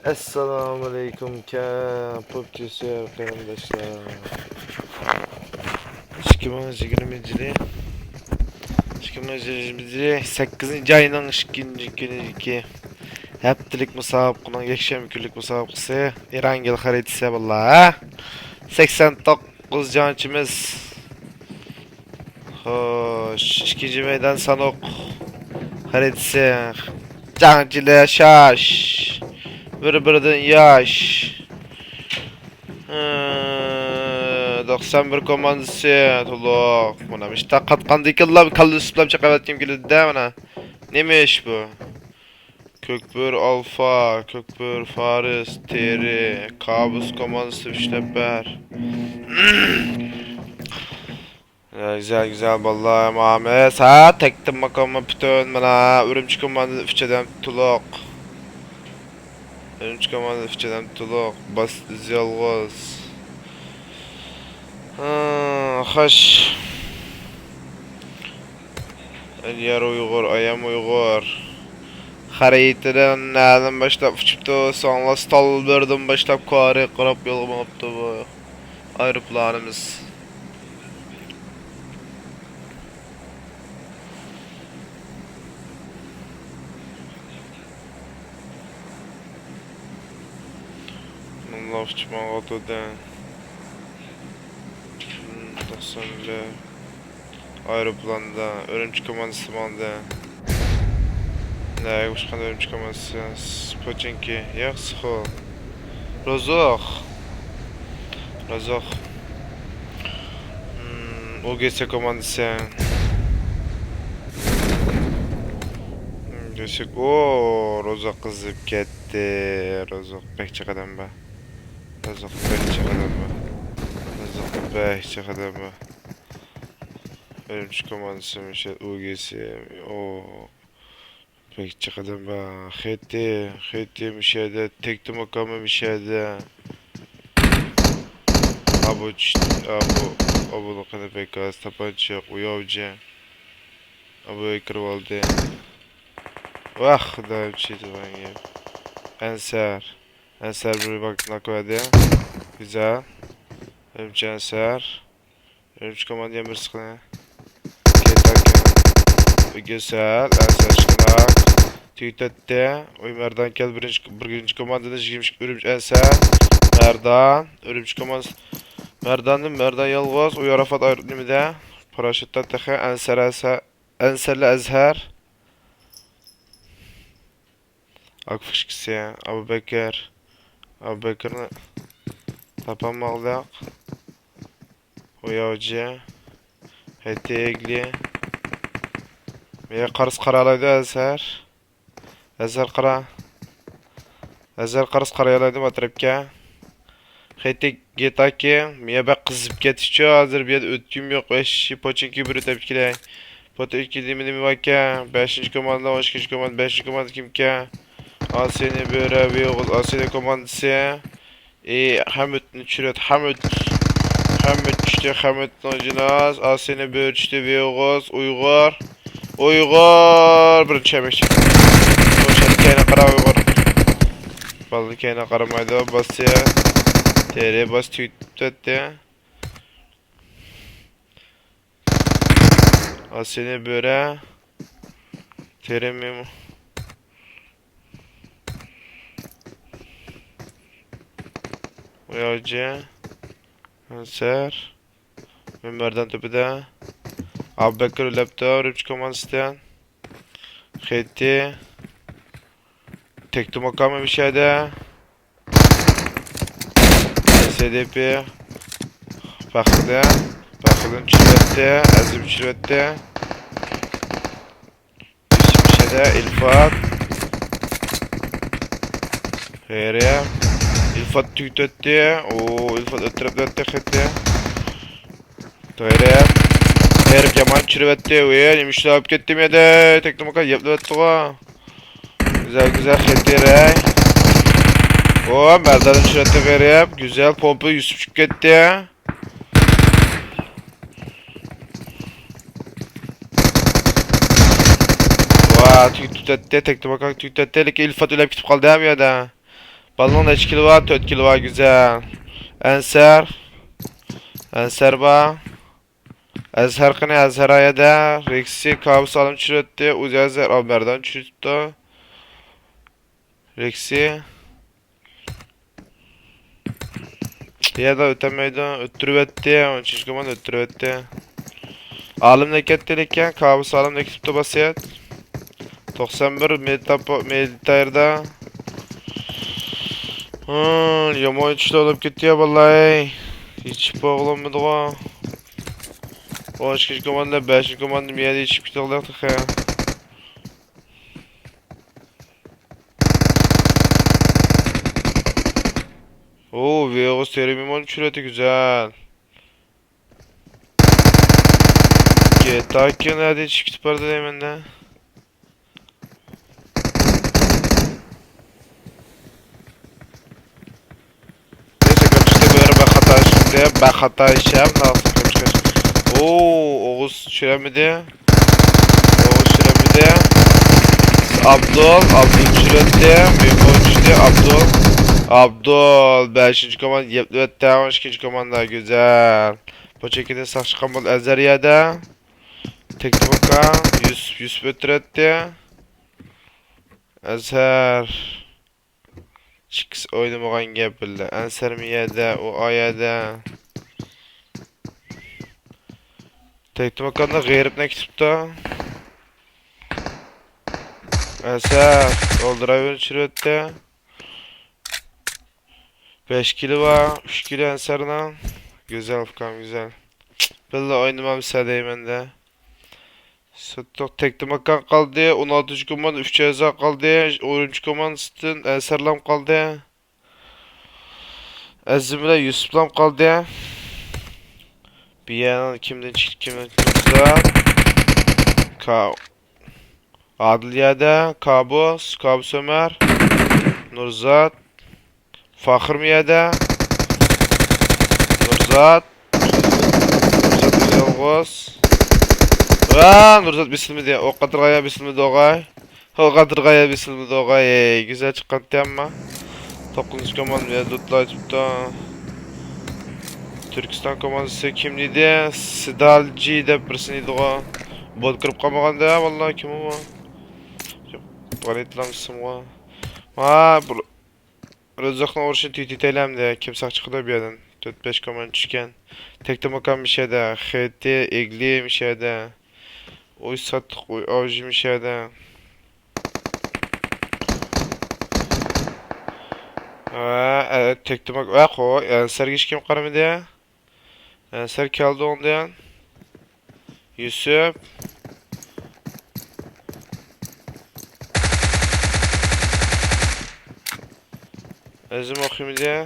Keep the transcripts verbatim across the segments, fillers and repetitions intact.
ئەسسالامۇئەلەيكۇم، كەڭ پوپچى سۆيەر قېرىنداشلار. ئىككى مىڭ يىگىرمىنچى يىلى، ئىككى مىڭ يىگىرمىنچى يىلى سەككىزىنچى ئاينىڭ ئىككىنچى كۈنىدىكى ھەپتىلىك مۇسابىقىنىڭ يەكشەنبە كۈنلۈك مۇسابىقىسى ئېرانگىل خەرىتىسى باللا. سەكسەن توققۇز جەڭچىمىز. خوش، ئىككىنچى مەيدان سانۇق خەرىتىسى. جەڭچىلەر شاش. بىر-بىرىدىن ياش. ھە، توقسان بىر كوماندىسى تولۇق. مانا مۇشۇنداق قاتقاندىكىنلا كاللا ئۈستىلەپ چىقىۋەتكۈم كېلىدۇ-دە، مانا. نېمە ئىش بۇ؟ كۆكبۆرە ئالفا، كۆكبۆرە فارس، تېرى، كابۇس كوماندىسى ئۈچ نەپەر. گۈزەل، گۈزەل، باللا، مامىس. ھە، تەكتىم ماكانمۇ پۈتۈن. مانا، ئۈرۈمچى كوماندىدا ئۈچ ئادەم تولۇق. ئۈرۈمچى كوماندىدا ئۈچ ئادەم تولۇق. باس، ئىز يالغۇز. ھە، خوش. ئەليار ئۇيغۇر، ئايام ئۇيغۇر. خەرىتىدىن نەدىن باشلاپ ئۇچۇپتۇ؟ سوڭلا ستالبېردىن باشلاپ كارى قاراپ يولغا مېڭىپتۇ بۇ ئايروپىلانىمىز. مۇنۇلار ئۇچۇپ ماڭىۋاتىدۇ. توقسان بىر. ئايروپىلاندا ئۈرۈمچى كوماندىسى ماڭدى. نەگە ئۇچقان ئۈرۈمچى كوماندىسى؟ پوچىنكى. ياق، سىخو. روزوخ. روزوخ. ئۇ گې سې كوماندىسى. ئۇ گې سې. ئو، روزوخ قىزىپ كەتتى. روزوخ بەك چاقىدام بار. روزوخ بەك چاقىدام بار. روزوخ بەك چاقىدام بار. ئۈرۈمچى كوماندىسى مۇشۇ ئۇ گې سې. ئو، بەك چاقىدام بار. خېتى، خېتى مۇشۇ يەردە، تەكتىم ماكانمۇ مۇشۇ يەردە. ئابۇ چۈشتى، ئابۇ، ئابۇنىڭ قېنى بەك ئاز، تاپانچا يوق، ئۇياۋجى. ئابۇ كىرىۋالدى. ۋاھ، خۇدايىم، چىدىماي گەپ. ئەنسەر. ئەنسەر بىر باك ناك بەردى. گۈزەل. ئۈرۈمچى ئەنسەر. ئۈرۈمچى كوماندىيە بىرسى قىلىڭ. گۈزەل، ئەنسەر ئىككى ناك. تۈگىتەتتى. ئۇي، مەردان كەل، بىرىنچى، بىرىنچى كوماندىدا يىگىرمە ئىككى ئۈرۈمچى ئەنسەر. مەردان، ئۈرۈمچى كوماندىسى. مەرداندىن، مەردان يالغۇز، ئۇ ياراپات ئايرىپ نېمىدە؟ پاراشوتتا تېخى ئەنسەر، ئەنسەر. ئەنسەرلە ئەزھەر. ئاكا ئىككىسى، ئابۇبەكىر. ئابۇبەكىرنى تاپالمىدۇق. ئۇياۋجى. ھېتى ئېگلى. مېنى قارىسا قارالايدۇ ئەزھەر. ئەزھەر قارا. ئەزھەر قارىسا قارايالايدۇ ئەتراپقا. خېتى گېتاكى، مىيە بەك قىزىپ كېتىشچۇ، ھازىر بۇ يەردە ئۆتكۈم يوق، ۋەھشىي. پوچىنكى بىر ئۆتەپ كېلەي. پوتىنكى نېمە، نېمە باركەن؟ بەشىنچى كوماندا، ئون ئىككىنچى كوماندا، بەشىنچى كوماندا كىمكەن؟ ئاسىينى بۆرە، ۋىيوغۇز، ئاسىينى كوماندىسى. ئى، خەمىتنى چۈشۈرۈۋەت، خەمىت. خەمىت چۈشتى، خەمىتنىڭ جىناز. ئاسىينى بۆرە چۈشتى، ۋىيوغۇز، ئۇيغۇر. ئۇيغۇر، بىرىنچى يەمەكچى. كەينىگە قارا، ئۇيغۇر. بالىنى كەينىگە قارىمايدۇ، باستى. تېرە باس تۈگىتىپ تۇراتتى. ئاسىينى بۆرە. تېرە مېمۇ. ئۇياۋجى. ئەنسەر. مەردان تۆپىدە. ئابۇبەكىر ئۆلەپتۇ، ئۈرۈمچى كوماندىسىدىن. خېتى. تەكتىماكامۇ مۇشۇ يەردە. سى دى پى. پەخرىدىن. پەخرىدىن چۈشۈرۈۋەتتى. ئەزىم چۈشۈرۈۋەتتى. يۈسۈپ ئىچىدە، ئىلفات. غەيرىيەپ. ئىلفات تۈگىتىۋەتتى. ئو، ئىلفات ئۆتتۈرۈپ ئۆتتى خېتى. غەيرىيەپ. غەيرىيەپ يامان چۈشۈرۈۋەتتى. ۋى، نېمە ئىشلار بولۇپ كەتتىم يەدە. تەكتىماكا يەپلىۋەتتىغۇ. گۈزەل، گۈزەل خېتى رەي. ئو، مەرداننى چۈشۈرۈۋەتتى غەيرىيەپ. گۈزەل پومپا يۈسۈپ چۈشۈپ كەتتى. ۋا، تۈگىتىپ تۇتاتتى، تەكتىماكا تۈگىتىپ تۇتاتتى، لېكىن ئىلفات ئۆلۈپ كېتىپ قالدى ھە بۇ يەردە. بالىنىڭ نەچچە كىلى بار؟ تۆت كىلى بار، گۈزەل. ئەنسەر. ئەنسەر بار. ئەزھەر قېنى، ئەزھەر ئايەدە. رېكسى كابۇس ئالىم چۈشۈرۈۋەتتى. ئۇزى ئەزھەر ئالمەردان چۈشۈرۈپتۇ. رېكسى. يەردە ئۆتەلمەيدۇ. ئۆتتۈرۈۋەتتى. ئون ئۈچىنچى كوماندا ئۆتتۈرۈۋەتتى. ئالىم نەكەتتى لېكىن، كابۇس ئالىم نەكىتىپتۇ باسىيەت. توقسان بىر مېدىتا-، مېدىتايردا. ھە، يامان چۈشلەر بولۇپ كېتىيە، باللاي. يېتىشىپ بولغىلىمىدىغۇ. ئون ئىككىنچى كوماندا، بەشىنچى كوماندا مېيەدە يېتىشىپ كېتىغلىق تېخى. ئۇ، ۋېغۇس تېرىمىمون چۈشۈرەتتى، گۈزەل. گېتاكى نەدە چىقىپ كېتىپ بارىدۇ دەيمەن-دە. نېسە كۆپ چىقتى، بۇ يەر بەك خاتا ئىشلىدى، بەك خاتا ئىش ھە، مۇنداق كۆپ چىقىش. ئوو، ئوغۇز چۈشۈرەلمىدى. ئوغۇز چۈشۈرەلمىدى. ئابدۇل، ئابدۇل چۈشۈرەتتى. مېھمۇر چۈشتى، ئابدۇل. ئابدۇل، بەشىنچى كوماندا يەپلىۋەتتى، ئون ئىككىنچى كوماندا، گۈزەل. بۇ چېكىدىن ساق چىققان بولدى ئەزەر يەردە. تەكتىماكا، يۈسۈپ، يۈسۈپ ئۆتتۈرەتتى. ئەزھەر. ئىككىسى ئوينىمىغان گەپ بىللە. ئەنسەر مىيەدە، ئۇ ئايەدە. تەكتىماكاندا غېرىبنى كۈتۈپتۇ. ئەنسەر، ئولدۇرايۋېرىپ چۈشۈرۈۋەتتى. بەش كىلى بار، ئۈچ كىلى ئەنسەرنىڭ. گۈزەل، ئۇكام، گۈزەل. بىللە ئوينىمامسە دەيمەن-دە. سوتتۇق، تەكتىماكان قالدى، ئون ئالتىنچى كوماندا ئۈچ ئەزا قالدى، ئونىنچى كوماندىسىدىن ئەنسەرلام قالدى. ئەزىم بىلەن يۈسۈپلام قالدى. بىيەنىڭ كىمدىن چىقتى، كىمدىن چىقتى؟ كا-، ئادىل يەردە، كابۇس، كابۇس ئۆمەر، نۇرزات، فاخىر مۇ يەردە؟ نۇرزات. نۇرزات يالغۇز. ۋا، نۇرزات بېسىلمىدى. ئوق ئاتىدىغان يەر بېسىلمىدى، ئوغاي. ئوق ئاتىدىغان يەر بېسىلمىدى، ئوغاي. ئەي، گۈزەل چىققانتى ئەمما. توققۇزىنچى كوماندا يەردە لوتلايتىپتۇ. تۈركىستان كوماندىسى كىم ئىدى؟ سىدالجى دەپ بىرسىنى ئىدىغۇ. بوت كىرىپ قالمىغاندا، ۋاللا، كىم ئۇ؟ يوق، بار ئېيتلامسىمغۇ. ھا، بىر رىزىقنىڭ ئۇرۇشىنى تۈگىتىۋېتەيلى ئەمدى. كىم ساق چىقىدۇ بۇ يەردىن؟ تۆت بەش كوماندا چۈشكەن. تەكتىماكان مىشەدە، خېتى، ئېگلى مىشەدە. ئۇي ساتتۇق، ئۇي ئاۋجى مىشەدە. ھە، ئە، تەكتىماك-، ۋە قوي، ئەنسەرگە ھېچكىم قارىمىدى. ئەنسەر كەلدى ئوڭدىن. يۈسۈپ. ئەزىم ئوخۇيمىدى.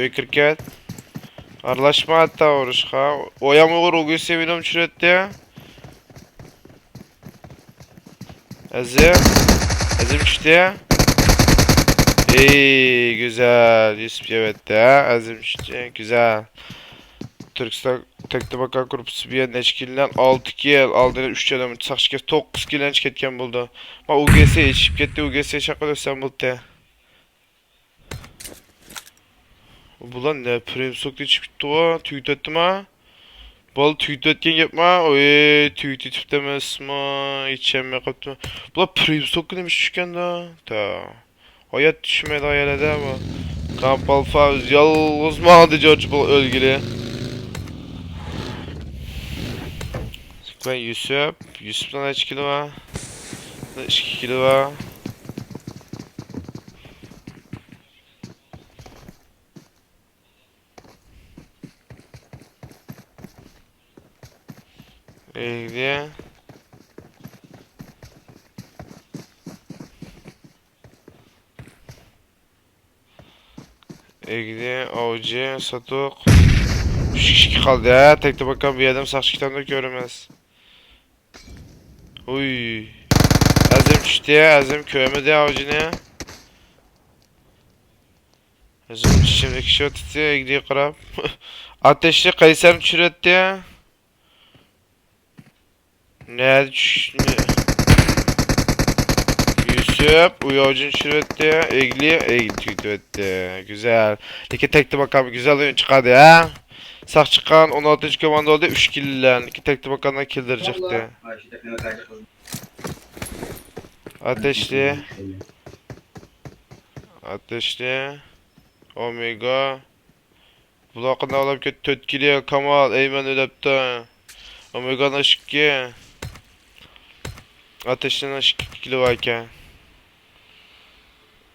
ئۆي كىركەت. ئارىلاشما ھەتتا ئۇرۇشقا. ئويام ئۇيغۇر ئۇگىسى ۋىدىيو چۈشۈرەتتى. ئەزىم. ئەزىم چۈشتى. ئېي، گۈزەل. يۈسۈپ يەۋەتتى، ھە؟ ئەزىم چۈشتى. گۈزەل. تۈركىستان تەكتىماكان گۇرۇپپىسى بىلەن نەچچە كىللەن؟ ئالتە كىل. ئالدىدا ئۈچ ئادەم ساقچى كەتتى. توققۇز كىللەن چىكەتكەن بولدى. ما ئۇگېسى ئېچىپ كەتتى. ئۇگېسى شاققا دۆسەم بولدى. بۇلار نە پرېمسوكنى چىقىپتىغۇ، تۈگىتىۋەتتىما؟ بۇلار تۈگىتىۋەتكەن گەپما؟ ئوي، تۈگىتىۋېتىپتۇ ئەمەسمۇ؟ يېتىشەلمەي قاپتۇ. بۇلار پرېمسوككا نېمە ئۈچۈن چۈشكەندۇ؟ تا. ھايات چۈشمەيدىغان يەردە بۇ. كامپ ئالفا يالغۇز ماڭدى، جورج بۇ ئۆلگىلى. يۈسۈپ، يۈسۈپنىڭ نەچچە كىلى بار؟ ئىككى كىلى بار. ئەگدى. ئەگدى، ئاۋجى، ساتۇق. ئۈچ كىشى قالدى، ھە، تەكتىماكان بۇ يەردىن ساقچى كېتەمدۇ كۆرىمىز. ھۇي. ئەزىم چۈشتى، ئەزىم كۆرمىدى ئاۋجىنى. ئەزىم چىشىمنى كىشىۋەتتى، ئەگدىگە قاراپ. ئاتەشنى قەيسەر چۈشۈرەتتى. نەدە چۈشۈشنى؟ يۈسۈپ، ئۇياۋجىنى چۈشۈرۈۋەتتى. ئېگلى، ئېگلى تۈگىتىۋەتتى. گۈزەل. لېكىن تەكتىماكام گۈزەل ئويۇن چىقاردى، ھە؟ ساق چىققان ئون ئالتىنچى كوماندا بولدى، ئۈچ كىل بىلەن. لېكىن تەكتىماكامدىن كىللېر چىقتى. ئاتەشلى. ئاتەشلى. ئومېگا. بۇلار قانداق ئۆلۈپ كەتتى؟ تۆت كىلى كامال، ئەيمەن ئۆلۈپتۇ. ئومېگانىڭ ئىككى. ئاتەشلىنىڭ ئىككى كىلى بار ئىكەن.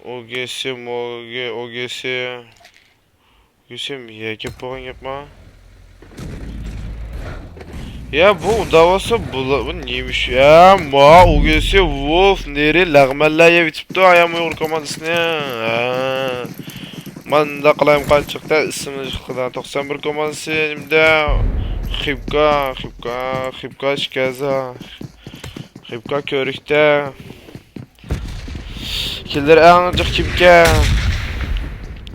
ئوگېسى، موگې، ئوگېسى. ئوگېسى يەكەپ بولغان گەپما؟ يا بۇ ئۇنداق بولسا بۇلا-، بۇ نېمە ئىش؟ يا ما ئوگېسى ۋولف نېرى لەغمەنلەر يەۋېتىپتۇ، ئايام ئۇيغۇر كوماندىسىنى. ھە. مانداق قىلايمىقان چىقتى، ئىسمىنى توقسان بىر كوماندىسى نېمىدە؟ خىبكا، خىبكا، خىبكا شىكەزا. خىبكا كۆرۈكتە. كىللېر ئەڭ جىق كىمكەن؟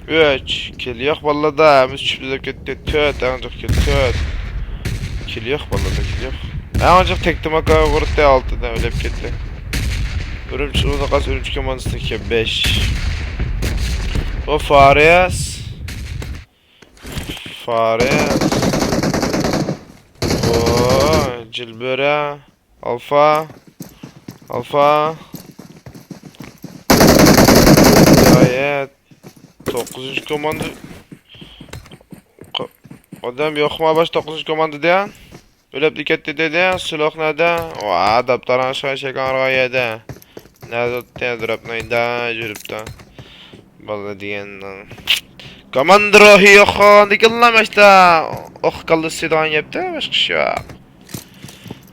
ئۈچ. كىل يوق بالىلاردا، ھەممىسى چۈشۈپ ئۆلۈپ كەتتى. تۆت، ئەڭ جىق كىل، تۆت. كىل يوق بالىلاردا، كىل يوق. ئەڭ جىق تەكتىماكا ئۇرۇتتى، ئالتىدىن ئۆلۈپ كەتتى. ئۈرۈمچى ئۇزۇن قالسا ئۈرۈمچى كوماندىسىنىڭكى بەش. ئۇ فارس. فارس. ئو، جىلبۆرە. ئالفا. ئالفا. ھىدايەت. توققۇزىنچى كوماندا. قا-، ئادەم يوقما باش توققۇزىنچى كوماندىدا؟ ئۆلۈپلا كەتتى دېدى. سىلوخ نەدە؟ ۋا، داپتاراڭ شاي شەكەڭ ئۇرغان يەردە. نەدە ئۆتتى؟ دراپنىڭ ئىدا يۈرۈپتۇ. بالا دېگەننىڭ. كوماندا روھى يوق، لېكىنلا ماشتا. ئوق كاللىسى دېگەن گەپتە، باشقا ئىش يوق.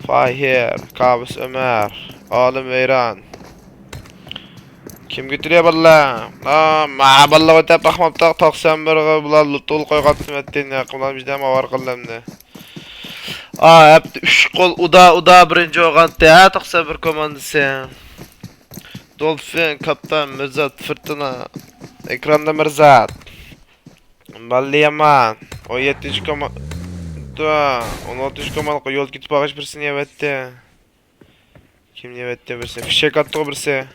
فاھىر، كابۇس ئۆمەر، ئالىم ۋەيران. كىم كۆتۈرۈيە بالىلار؟ ئا، ما بالىلار ئۆتەپ باقماپتۇق، توقسان بىرگە بۇلار لۇتۇل قويغانتىم ئەتتىن، ياقىملار بىزدە ئاۋارە قىلدى ئەمدى. ئا، ھەپتە ئۈچ قول ئۇدا، ئۇدا بىرىنچى بولغانتى، ھە، توقسان بىر كوماندىسى. دولفىن، كاپتان، مىرزات، فىرتىنا، ئېكراندا مىرزات. باللى يامان. ئون يەتتىنچى كوماندا، ئون ئالتىنچى كوماندا يول كېتىپ قالغاچ بىرسىنى يەۋەتتى. كىمنى يەۋەتتى بىرسى؟ فىشەك ئاتتىغۇ بىرسى.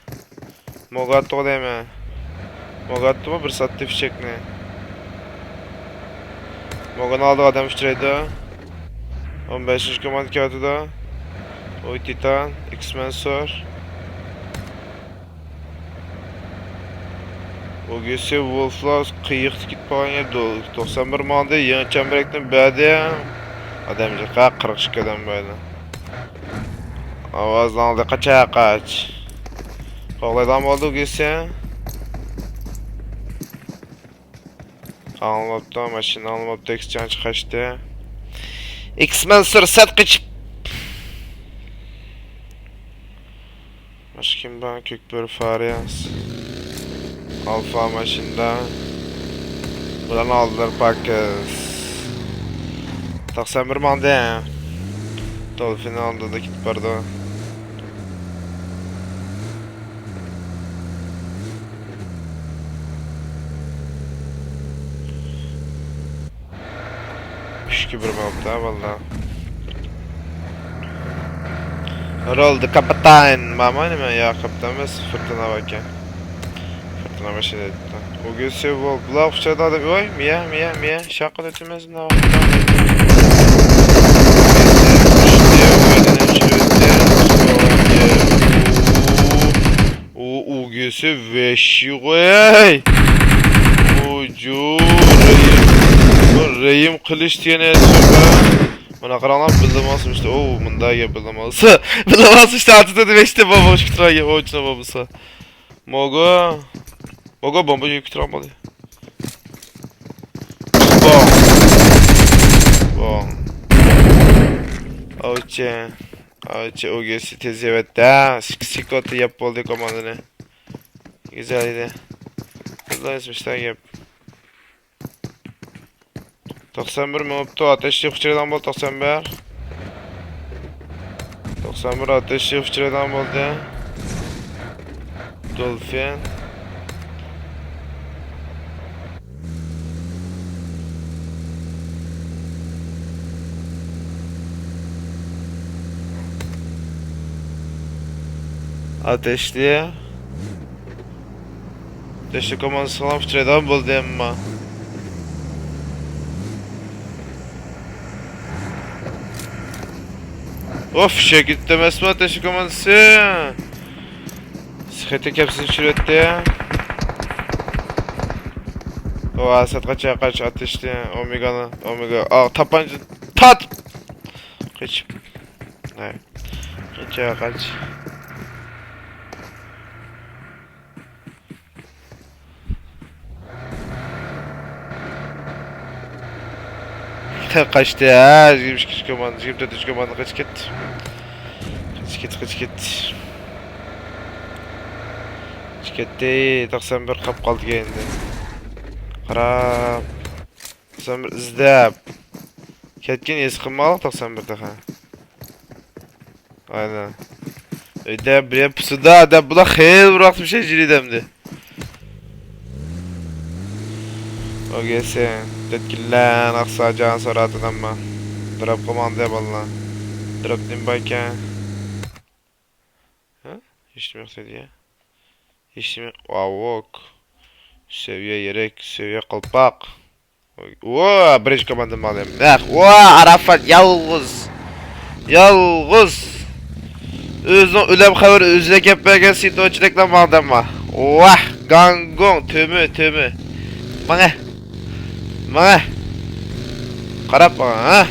موگا ئاتتىغۇ دەيمەن. موگا ئاتتىغۇ بىرسى ئاتتى فىشەكنى. موگانىڭ ئالدىغا ئادەم ئۇچرايدۇ. ئون بەشىنچى كوماندا كېلىۋاتىدۇ. ئوي تىتان، ئىكس مەنسۇر. ئوگېسى ۋولفلار قېيىقتا كېتىپ قالغان يەردە توقسان بىر ماڭدى، يېڭى چەمبىرەكتىن بەردى. ئادەم جىقا قىرىق ئىككى ئادەم بەردى. ئاۋازنى ئاڭلىدى، قاچا قاچ. قوغلايدىغان بولدى ئوگېسى. ئاڭلىماپتۇ، ماشىنا ئاڭلىماپتۇ، ئىككىسى چاڭچى قاچتى. ئىكس مەنسۇر سەت قېچىپ. باشقا كىم بار؟ كۆكبۆرە فارس. ئالفا ماشىنىدا. بۇلارنىڭ ئالدىلىرى پاكىز. توقسان بىر ماڭدى. دولفىننىڭ ئالدىدا كېتىپ بارىدۇ. ئۈچكە بىر بولۇپتۇ بالىلار. رول دى كاپىتان بارمۇ نېمە؟ ياق، كاپىتان ئەمەس، فىرتىنا باركەن. فىرتىنا باشلىدى. ئوگېسى بۇلار ئۇچرايدىغان ئادەم. ۋاي، مىيە، مىيە، مىيە. شاققىدە ئۆتىمىز. ئۇ ئوگېسى ۋەھشىي غوي. ئۇجۇ، رەھىم. بۇ رەھىم قىلىش دېگەن نەرسە يوق ھە. مانا قاراڭلار، بىللە مالسا ئىشتە. ئو، مۇنداق گەپ بىللە مالسا. بىللە مالسا ئىشتە ئاتىدۇ دېمەكچى، بۇ بۇ ئىككى تۇرغان گەپ ئوچۇنا بولمىسا. موگو. موگو بومبا يېيىپ تۇرغان بولدى. بوم. بوم. ئاۋچى. ئاچا ئوگېسى تېز يەۋەتتى ھە. سىكى سىكوتى يەپ بولدى كوماندىنى. گۈزەل ئىدى. بىزلا ئۆزىمىزدە گەپ. توقسان بىر مېڭىپتۇ، ئاتەشلىك ئۇچرايدىغان بولدى توقسان بىر. توقسان بىر ئاتەشلىك ئۇچرايدىغان بولدى. دولفىن. ئاتەشلى. ئاتەشلى كوماندىسىغا ئۇچرايدىغان بولدى ئەمما. ئوف، شەكىت ئەمەسمۇ ئاتەشلى كوماندىسى. سېخىتى كەپسىنى چۈشۈرۈۋەتتى. ۋا، سەت قاچا، قاچ، ئاتەشلى. ئومېگانى، ئومېگا. ئا، تاپانچا. تات! قېچىپ. ھەي. قېچە، قاچ. قاچتى، ھە، يىگىرمە ئىككىنچى كوماندا، يىگىرمە تۆتىنچى كوماندا قېچىپ كەتتى. قېچىپ كەتتى، قېچىپ كەتتى. قېچىپ كەتتى، توقسان بىر قاپ قالدى كەينىدە. قاراپ. توقسان بىر ئىزدەپ. كەتكىنى ھېس قىلمايلى توقسان بىر تېخى. ئاينا. ئۆيدە بىر يەر پۇسىدا دەپ بۇلار خېلى بىر ۋاقىت مۇشۇ يەردە يۈرىدۇ ئەمدى. ئوگېسى. تۆت كىللەن ئاقساجان سوراتىدامما. دراپقا ماڭدى بالىلار. دراپ نېمە باركەن؟ ھە؟ ھېچنېمە يوق دېدى يا. ھېچنېمە يوق. ئاۋوك. سەۋىيە يېرىك، سەۋىيە قالپاق. ۋا، بىرىنچى كوماندا ماڭدى. نەق، ۋا، ئاراپات يالغۇز. يالغۇز. ئۆزىنىڭ ئۆلۈم خەۋىرى ئۆزىگە كەپ بەرگەن سىتوچىلىكلا ماڭدىمما. ۋاھ، گاڭگوڭ، تۆمۈ، تۆمۈ. ماڭە. ماڭە. قاراپ ماڭا، ھە؟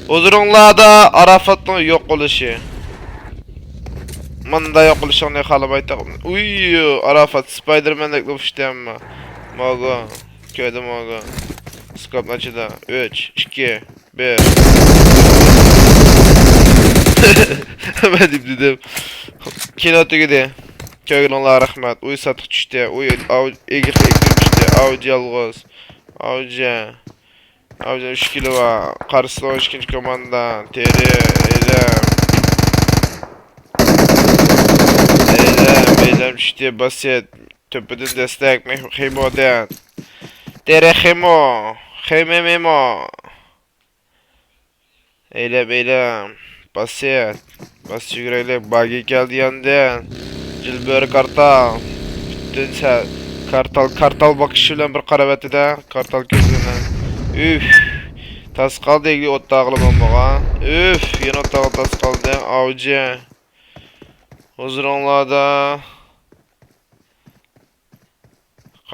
ھۇزۇرۇڭلاردا ئاراپاتنىڭ يوق بولۇشى. ماندا يوق بولۇشۇڭنى خالىمايتتۇق. ئۇي، ئاراپات سپايدېرمەندەكلا ئۇچتى ئەمما. ماگا، كۆردۈم ماگا. سكوپنى ئاچىدۇ. ئۈچ، ئىككى، بىر. مەن دېدىم. كىنو تۈگىدى. كۆرگىنىڭلارغا رەھمەت. ئۇي ساتىق چۈشتى. ئۇي ئاۋ-، ئېگىز ئېگىز چۈشتى. ئاۋجى يالغۇز. ئاۋجى. ئاۋجى ئۈچ كىلو بار. قارشىسىدا ئون ئىككىنچى كوماندا. تېرە، ئېلەم. ئېلەم، ئېلەم چۈشتى. باسيەت. تۆپىدىن دەستەك. مې-، خېمودىن. تېرە خېمو. خېمېمېمو. ئەيلەپ، ئەيلەپ. باسىت. باس يۈگۈرەيلى. باگى كەلدى ياندىن. جىلبۆرە كارتال. پۈتۈن سە-، كارتال، كارتال باقىشى بىلەن بىر قاراۋەتتى-دە. كارتال كۆزى بىلەن. ئۈف. تاس قالدى ئىگىلى ئوتتاغىلى بولمىغان. ئۈف. يەنە ئوتتاغا تاس قالدى. ئاۋجى. ھۇزۇرۇڭلاردا.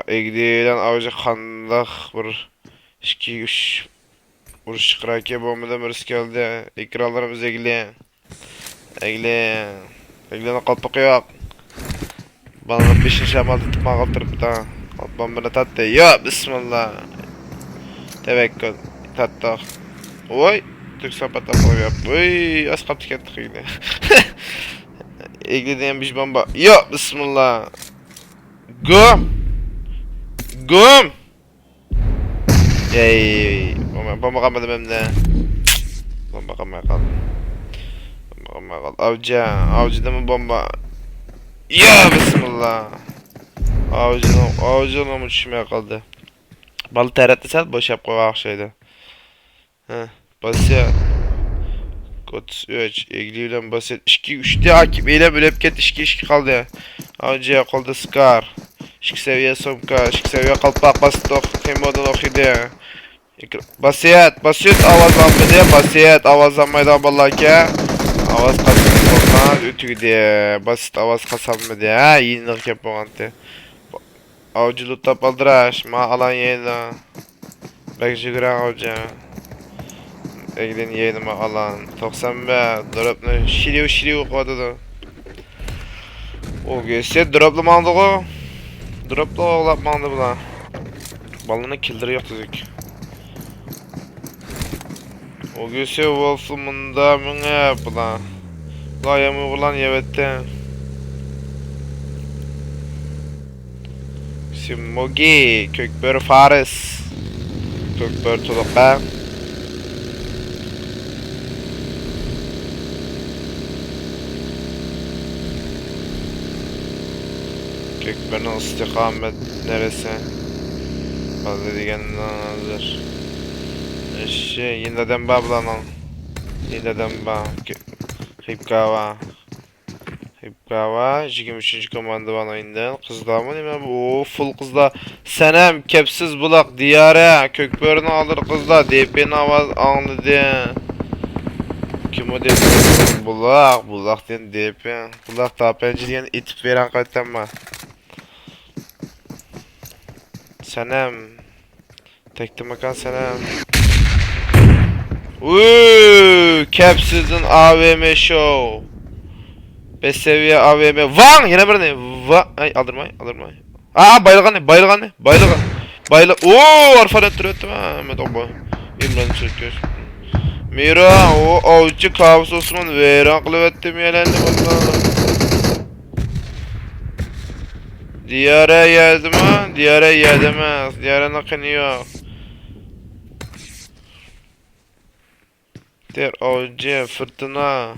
ئىگلى بىلەن ئاۋجى قانداق بىر ئىككى، ئۈچ ئۇرۇش چىقىراركى، بولمىدى، بىرسى كەلدى. ئېكرانلىرىمىز ئىگلى. ئىگلى. ئىگلىنىڭ قالپىقى يوق. بالىنىڭ بېشىنى شامال تۇتۇپ ماڭغان تۇرۇپتۇ. بومبىنى تارتتى. يا، بىسمىللا. تەۋەككۈل. تارتتۇق. ۋوي. تۈركىستان پاتلاپ قالغان. ۋوي، ئاز قاپتىكەن تېخى. ئىگلى دېگەن بىش بومبا. يا، بىسمىللا. گۇم! گۇم! ئەي، بومبا، بومبا قالمىدى مەندە. بومبا قالماي قالدى. بومبا قالماي قالدى. ئاۋجى، ئاۋجىدىمۇ بومبا. يا، بىسمىللا. ئاۋجىنىڭ، ئاۋجىنىڭمۇ چۈشمەي قالدى. بالا تەرەتتە سەل بوشاپ قويغان ئوخشايدۇ. ھە، باسيا. ئوتتۇز ئۈچ، ئىگلى بىلەن باسيا. ئىككى، ئۈچتە ئاكىپ ئېلەپ ئۆلۈپ كەتتى، ئىككى، ئىككى قالدى. ئاۋجى قولدا سكار. ئىككى سەۋىيە سومكا، ئىككى سەۋىيە قالپاق باستۇق. خېمودىن ئوخشىدى. باسيات، باسيات ئاۋاز ئالمىدى، باسيات ئاۋاز ئالمايدىغان بالىلاركەن. ئاۋاز قاسمىدى، تۈگىدى. باسيات ئاۋاز قاسالمىدى، ھە، يېنىغا كەپ بولغانتى. ئاۋجى لوتاپ ئالدىراش، ما ئالان يەيدۇ. بەك يۈگۈرەڭ ئاۋجى. ئەگدىن يەيدۇ ما ئالان. توقسان بەش، دروپنى شىرىۋ شىرىۋ قىلىۋاتىدۇ. ئوگېسى دروپلا ماڭدىغۇ. دروپلا ئوغلاپ ماڭدى بۇلار. بالىنىڭ كىللىرى يوق تۈزۈك. ئوگېسى ۋولفلا مۇندا مېڭىپ، بۇلار. بۇلار يامغۇرلارنى يەۋەتتى. سىموگى، كۆكبۆرە فارس. كۆكبۆرە تۇلۇقى. كۆكبۆرىنىڭ ئىستىقامەت نەرىسى. بالىلار دېگەن ھازىر. ئىشى، يېنىدا ئادەم بار بۇلارنىڭ. يېنىدا ئادەم بار. كۆ-، خىپكاۋا. خىپكاۋا، يىگىرمە ئۈچىنچى كوماندا بار ئايندىن. قىزلارمۇ نېمە بۇ؟ ئۇ، فۇل قىزلار. سەنەم، كەپسىز بۇلاق، دىيارە، كۆكبۆرىنىڭ ئالدىدا قىزلار، دېپىنىڭ ئاۋازى ئاڭلىدى. كىم ئۇ دېپى؟ بۇلاق، بۇلاق دېگەن دېپى. بۇلاق تاپەنچە دېگەن ئېتىپ ۋەيران قىلىۋەتتىممۇ؟ سەنەم. تەكتىماكان سەنەم. ئۇ، كەپسىزدىن ئاۋېمې شو. بەش سەۋىيە ئاۋېمې. ۋاڭ! يەنە بىرنى. ۋا-، ئەي، ئالدىرماي، ئالدىرماي. ئا، بايلىغاننى، بايلىغاننى، بايلىغان. بايلىغان. ئۇ، ئارفا دەپ تۇرۇۋەتتىم، ھە، ئەمەت ئوبا. ئىمران چۆكۈش. مىرا، ئۇ، ئاۋچى كاۋىسى ئوسمان ۋەيران قىلىۋەتتىم يەنە ئەمدى بۇنى. دىيارە يەردىمۇ؟ دىيارە يەردە ئەمەس. دىيارەنىڭ قېنى يوق. تېر ئاۋجى، فىرتىنا،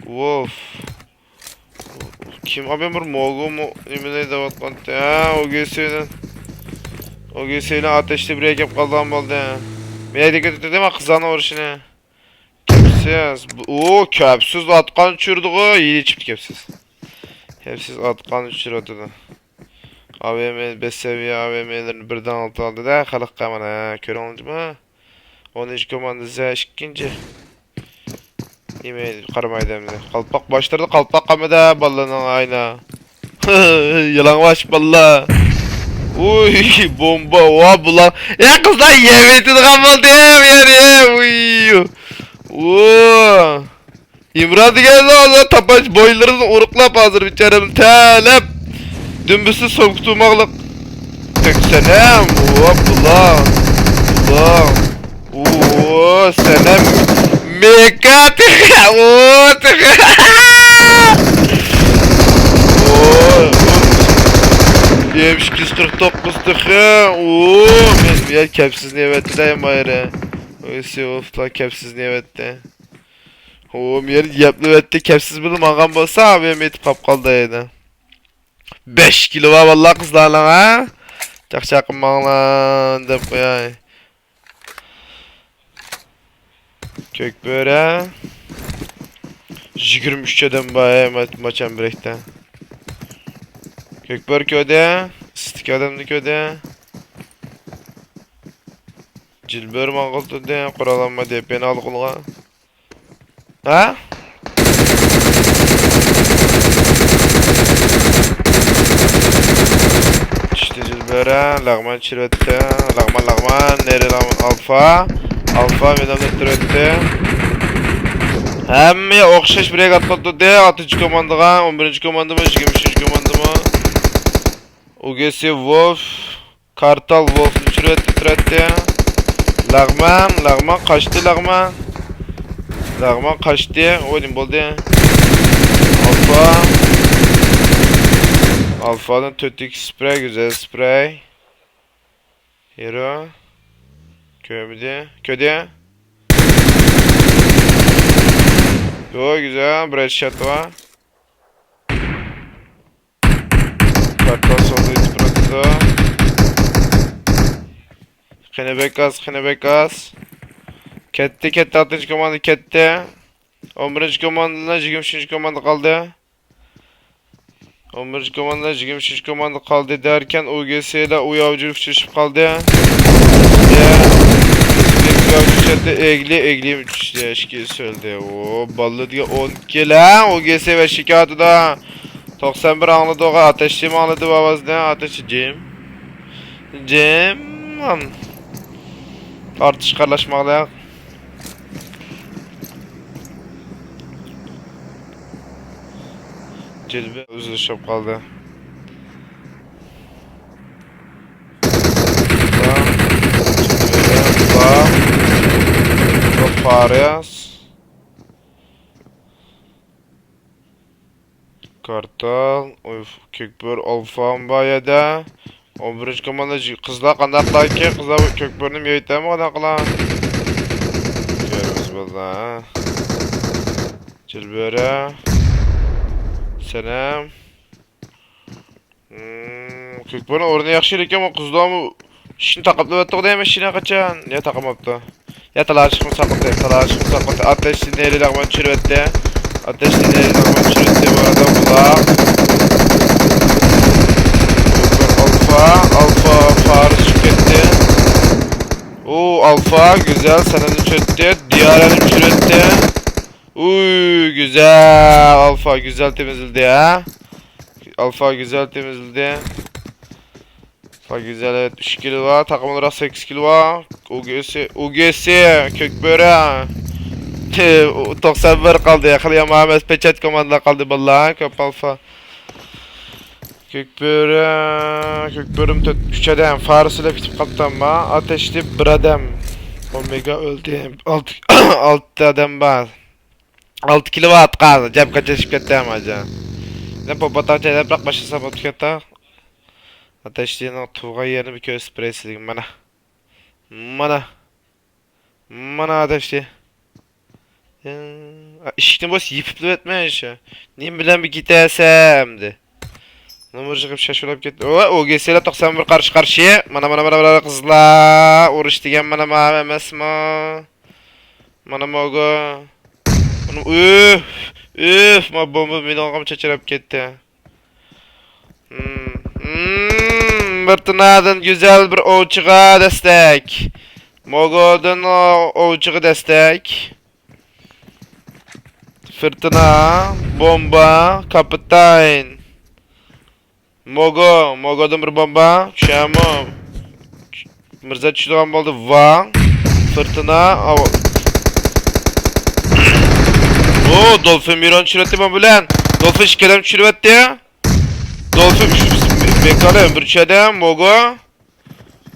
ۋولف. كىم ئابى بىر موگۇ مو-، نېمىنى دەۋاتقانتى؟ ھە، ئوگېسىدىن. ئوگېسىدىن ئاتەشتە بىر كەپ قالغان بولدى. مەيدىكى تۇتۇپ قىزلارنىڭ ئۇرۇشىنى. كەپسىز. بۇ، ئۇ، كەپسىز ئاتقان چۈشۈردىغۇ، يېيىپ كەپسىز. كەپسىز ئاتقان چۈشۈرۈۋاتىدۇ. ئاۋېمې، بەش سەۋىيە ئاۋېمېلىرىنى بىردىن ئالتە ئالدى-دە، خەلققە مانا، كۆرۈڭلارمۇ؟ ئونىنچى كوماندىسى ئىككىنچى. نېمە قارىمايدۇ ئەمدى؟ قالپاق باشلىرىدا قالپاق قالمىدى بالىلارنىڭ ئاينا. يالاڭاچ بالىلار. ئۇي، بومبا، ۋا بۇلار. يا قىزلار، يەۋېتىدىغان بولدى، يەر، يە، ئۇي. ئۇ. ئىمران دېگەن ھازىر تاپانچا بوينلىرىدىن ئۇرۇقلاپ، ھازىر بىچارەمنى تەلەپ دۈمبىسى سومكا تۇماقلىق. تۆكسەنەم، ۋاپلا، ۋاپلا. ئۇ، سەنەم مېكا تېخى، ئۇ، تېخى. ئۇ، ئۇ. ئېم ئىككى يۈز قىرىق توققۇز تېخى. ئۇ، مەن يا كەپسىز نېمەتتە دەيمايرى. ئۇ، سېۋىپلا كەپسىز نېمەتتە. ئۇ، مېنى يەپلىۋەتتى، كەپسىز بىلەن ماڭغان بولسا، ئابىم يېتىپ قاپ قالدى ئىدى. بەش كىلو بار، ۋاللا، قىزلارنىڭ، ھە؟ چاقچاق قىلماڭلار، دەپ قوياي. كۆكبۆرە. يىگىرمە ئۈچ ئادەم بار، ھە، ما-، ماچان بىرەكتە. كۆكبۆرە كۆردى، ئىستىك ئادەمنى كۆردى. جىلبۆرە ماڭغىلى تۇردى، قورال ئالما دېپىنى ئالغىلىغا. ھە؟ چۈشتى جىلبۆرە، لەغمان چۈشۈرۈۋەتتى. لەغمان، لەغمان، نېرى لەغمان؟ ئالفا. ئالفا مېنى ئۆلتۈرۈۋەتتى. ھەممە ئوخشاش بىرەرگە ئاتقان تۇردى. ئالتىنچى كوماندىغا، ئون بىرىنچى كوماندىمۇ، يىگىرمە ئۈچىنچى كوماندىمۇ. ئۇگېسى ۋولف. كارتال ۋولفنى چۈشۈرۈۋەتتى، تۇراتتى. لەغمان، لەغمان قاچتى، لەغمان. لەغمان قاچتى. ئۇ نېمە بولدى؟ ئالفا. ئالفادىن تۆتتىكى سپرەي، گۈزەل سپرەي. ھېرو. كۆرمىدى. كۆردى. يو، گۈزەل، بىر ھېدشوت بار. كارتا سولدا يېتىپ تۇراتتى. قېنى بەك ئاز، قېنى بەك ئاز. كەتتى، كەتتى، ئالتىنچى كوماندا كەتتى. ئون بىرىنچى كوماندا بىلەن يىگىرمە ئۈچىنچى كوماندا قالدى. ئون بىرىنچى كوماندا، يىگىرمە ئۈچىنچى كوماندا قالدى دەركەن، ئۇ گېسىلەر ئۇ ياۋجىلىق چۈشۈپ قالدى. يا. ئېگلى، ئېگلى چۈشتى، ئىككى سۆلدى. ئۇ باللا دېگەن ئون ئىككى لە، ئۇ گېسى ۋە شىكاتىدا. توقسان بىر ئاڭلىدىغۇ، ئاتەشچىمۇ ئاڭلىدى ئاۋازنى، ئاتەشچى جىم. جىم. ئارتىشقا ئارىلاشماقلىق. جىلبە ئۈزۈلۈش بولۇپ قالدى. بۇ فارس. كارتال، ئۇي، كۆكبۆرە ئالفا بار يەردە. ئون بىرىنچى كوماندا جى-، قىزلار قانداقلاركىن؟ قىزلار كۆكبۆرىنى يەيتەمۇ قانداقلا؟ كۆرىمىز باللا. جىلبۆرە. سەنەم. مم، كۆكبۆرىنىڭ ئورنى ياخشى، لېكىن بۇ قىزلارمۇ ئىشىكنى تاقاپلىۋەتتىغۇ دەيمەن، ئىشىكنى قاچان؟ يا تاقىماپتۇ. يا تالاش قىلسا قىلدى، تالاش قىلسا قىلدى. ئاتەشنى نېرى لەغمان چۈشۈرۈۋەتتى. ئاتەشنى نەيزە بىلەن چۈشۈرۈۋەتتى بۇ ئادەم بۇلار. ئالفا، ئالفا فارس چۈشۈپ كەتتى. ئۇ ئالفا گۈزەل سەنەمنى چۈشۈرۈۋەتتى. دىيارەنى چۈشۈرۈۋەتتى. ئۇي، گۈزەل. ئالفا گۈزەل تېمىزلىدى، ھە؟ ئالفا گۈزەل تېمىزلىدى. ئالفا گۈزەل، ئۈچ كىلو بار، تاقىملىراق سەككىز كىلو بار. ئۇ جى سى، ئۇ جى سى، كۆك بۆرە. توقسان بىر قالدى. خېلى يامان ئەمەس، پېچەت كوماندا قالدى، باللا. كۆپ ئالفا. كۆك بۆرە، كۆك بۆرىمۇ تۆت، ئۈچ ئادەم. فارس ئۆلۈپ كېتىپ قاپتۇ ئەمما. ئاتەشلىك بىر ئادەم. ئومېگا ئۆلدى. ئالتە، ئالتە ئادەم بار. ئالتە كىلو ئاتقان، جەپ قاچاشىپ كەتتى ھەممە جان. نە پوپاتا چەيلەپ بىراق باشلىسا بوپتۇ كەتتى. ئاتەشلىنىڭ تۇغان يېرىنى بىر كۆرسىتىپ بېرەي سىزگە، مانا. مانا. مانا ئاتەشلى. ئىشىكنى بولسا يېپىپ ئۆتمەي شۇ. نېمە بىلەن بىر كېتەسەن ئەمدى؟ نومۇر يىغىپ شاشۇلاپ كەتتى. ئو، ئۇ جى سىلەر توقسان بىر قارشى قارشى. مانا، مانا، مانا، مانا قىزلار. ئۇرۇش دېگەن مانا ماۋۇ ئەمەسمۇ؟ مانا ماۋۇ. ئۇنى ئۈف، ئۈف، ما بومبا مېنىڭغىمۇ چاچراپ كەتتى. ھىم، ھىم، بىرتىنادىن گۈزەل بىر ئوۋچىغا دەستەك. موگودىن ئو-، ئوۋچىغا دەستەك. فىرتىنا، بومبا، كاپىتان. موگو، موگودىن بىر بومبا، چۈشەمۇ؟ مىرزا چۈشىدىغان بولدى، ۋاڭ. فىرتىنا، ئاۋ-، ئو، دولفىن مىرون چۈشۈرۈۋەتتى بومبا بىلەن. دولفىن ئىككى ئادەم چۈشۈرۈۋەتتى. دولفىن ئۈچ، مېكانى بىر ئادەم، موگو.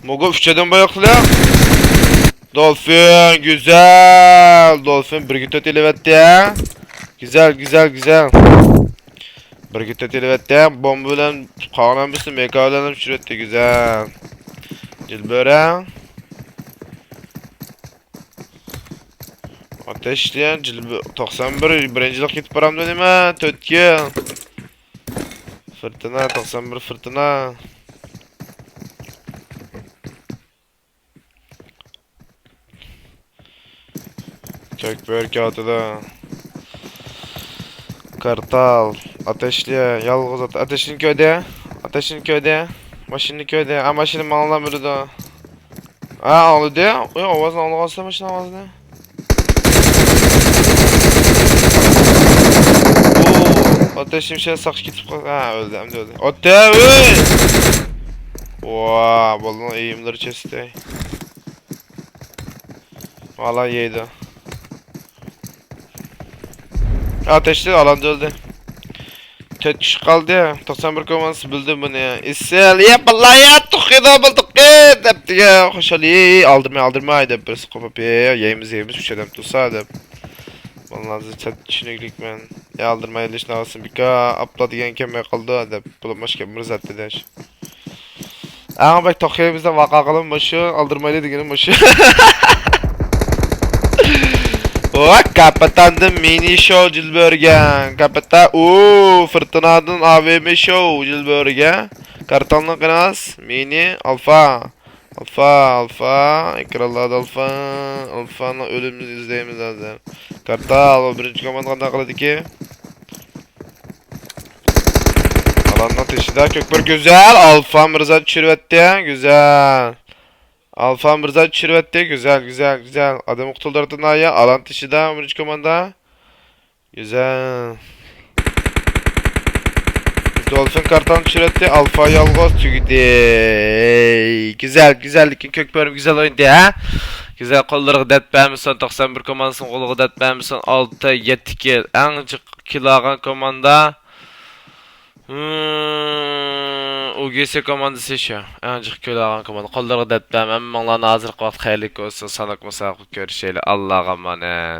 موگو ئۈچ ئادەم باياقلا. دولفىن، گۈزەل. دولفىن بىرگە تۆت ئېلىۋەتتى. گۈزەل، گۈزەل، گۈزەل. بىرگە تۆت ئېلىۋەتتى. بومبا بىلەن قالغان ھەممىسىنى مېكا بىلەن چۈشۈرۈۋەتتى. گۈزەل. جىلبۆرە. ئاتەشلىيەن، جىلبۆ-، توقسان بىر، بىرىنچىلىك كېتىپ بارامدۇ نېمە؟ تۆت كىل. فىرتىنا، توقسان بىر فىرتىنا. كۆك بۆرە كاتىدا. كارتال. ئاتەشلى، يالغۇز ئات-، ئاتەشلىنى كۆردى. ئاتەشلىنى كۆردى. ماشىنىنى كۆردى. ئا، ماشىنا ماڭىلا بېرىدۇ. ئا، ئاڭلىدى. ئوي، ئاۋازنى ئاڭلىغانسىلەر ماشىنا ئاۋازىنى. ئو، ئاتەشلى شۇ ساقچى كېتىپ قال-، ھە، ئۆلدى، ئەمدى ئۆلدى. ئاتە، ئۆي! ۋا، بالىنىڭ ئېيىملىرى چەستەي. ۋالا يەيدۇ. ئاتەشلى ئالاندا ئۆلدى. تۆت كىشى قالدى. توقسان بىر كوماندىسى بىلدى بۇنى. ئېسىل. يا باللا يا، توققۇز بولدۇق دەپتىكەن. خۇشال، ئېي، ئالدىرماي، ئالدىرماي دەپ بىرسى قوپۇپ، يەيمىز، يەيمىز، ئۈچ ئادەم تۇرسا دەپ. باللا، سەن چۈشىنىكلىكمەن. يا ئالدىرماي ئېلىشنى ئالسۇن، بىكار ئاپلا دېگەن كەلمەي قالدى دەپ. بولۇپ ماشكە بىر زات دېدى. ئەڭ بەك توقۇيمىزدا ۋاقا قىلىم مۇشۇ، ئالدىرمايلى دېگىنىم مۇشۇ. ۋا، كاپىتاندىن مىنى شو جىلبۆرگە. كاپىتان، ئۇ، فىرتىنادىن ئاۋېمى شو جىلبۆرگە. كارتالنىڭ قىناس، مىنى، ئالفا. ئالفا، ئالفا، ئېكرانلاردا ئالفا. ئالفانىڭ ئۆلۈمىنى ئىزدەيمىز ھازىر. كارتال، ئۇ بىرىنچى كوماندا قانداق قىلىدىكى؟ ئالاننىڭ تېشىدا كۆك بىر گۈزەل. ئالفا مىرزا چۈشۈرۈۋەتتى. گۈزەل. ئالفا مىرزا چۈشۈرۈۋەتتى. گۈزەل، گۈزەل، گۈزەل. ئادەم قۇتۇلدۇرۇپتۇ نايە. ئالان تېشىدا، ئون بىرىنچى كوماندا. گۈزەل. دولفىن كارتانى چۈشۈرەتتى. ئالفا يالغۇز تۈگىدى. گۈزەل، گۈزەل، لېكىن كۆك بۆرىمۇ گۈزەل ئوينىدى، ھە؟ گۈزەل، قوللىرىغا دەرد بەرمىسۇن. توقسان بىر كوماندىسىنىڭ قولىغا دەرد بەرمىسۇن. ئالتە، يەتتە كىل. ئەڭ جىق كىل ئالغان كوماندا. ھىم، ئۇ جى سى كوماندىسى شۇ. ئەڭ جىق كىل ئالغان كوماندا. قوللىرىغا دەرد بەرمە. ھەممىڭلارنى ھازىرقى ۋاقىت خەيرلىك بولسۇن. ساناق مۇسابىقە كۆرۈشەيلى. ئاللاغا ئامانەت.